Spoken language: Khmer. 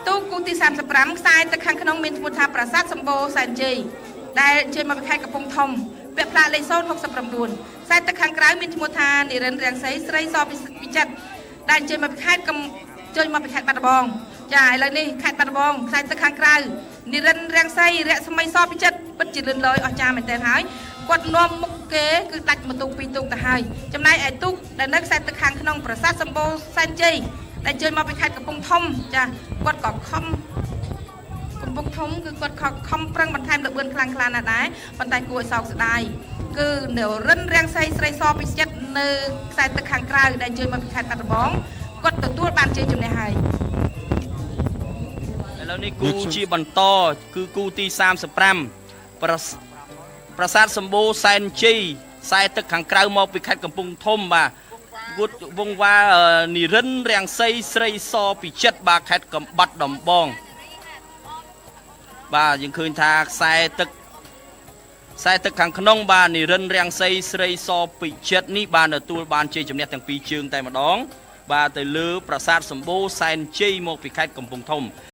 ទូកគូទី35ខ្សែទឹកខាងក្នុងមានឈ្មោះថាប្រាសាទសម្បូរសែនជ័យដែលអញ្ជើញមកពីខេត្តកំពង់ធំពាក់ផ្លាកលេខ069ខ្សែទឹកខាងក្រៅមានឈ្មោះថានិរិនរាំងសីស្រីសពិចិត្រដែលអញ្ជើញមកពីខេត្តកំជើញមកពីខេត្តបាត់ដំបងចាឥឡូវនេះខេត្តបាត់ដំបងខ្សែទឹកខាងក្រៅនិរិនរាំងសីរស្មីសពិចិត្រពិតជាលឿនលយអស្ចារ្យមែនទែនហើយគាត់នាំមុខគេគឺដាច់មួយទូកពីរទូកទៅហើយចំណែកឯទូកដែលនៅខ្សែទឹកខាងក្នុងប្រាសាទសម្បូរសែនជ័យដែលជើញមកពីខេត្តកំពង់ធំចាគាត់ក៏ខំកំពង់ធំគឺគាត់ខំប្រឹងបន្ថែមល្បឿនខ្លាំងខ្លាណាស់ដែរប៉ុន្តែគួរឲ្យសោកស្ដាយគឺនៅរិនរាំងសីស្រីសពិចិត្រនៅខ្សែទឹកខាងក្រៅដែលជើញមកពីខេត្តបាត់ដំបងគាត់ទទួលបានជ័យជំនះហើយ ឥឡូវនេះគូជាបន្តគឺគូទី35ប្រាសាទសម្បូរសែនជ័យខ្សែទឹកខាងក្រៅមកពីខេត្តកំពង់ធំបាទគួតវងវ៉ានិរិនរាំងសីស្រីសពិចិត្របាទខេត្តកំបាត់ដំបងបាទយើងឃើញថាខ្សែទឹកខាងក្នុងបាទនិរិនរាំងសីស្រីសពិចិត្រនេះបានទទួលបានជ័យជំនះទាំងពីរជើងតែម្ដងបាទទៅលើប្រាសាទសម្បូរសែនជ័យមកពីខេត្តកំពង់ធំ។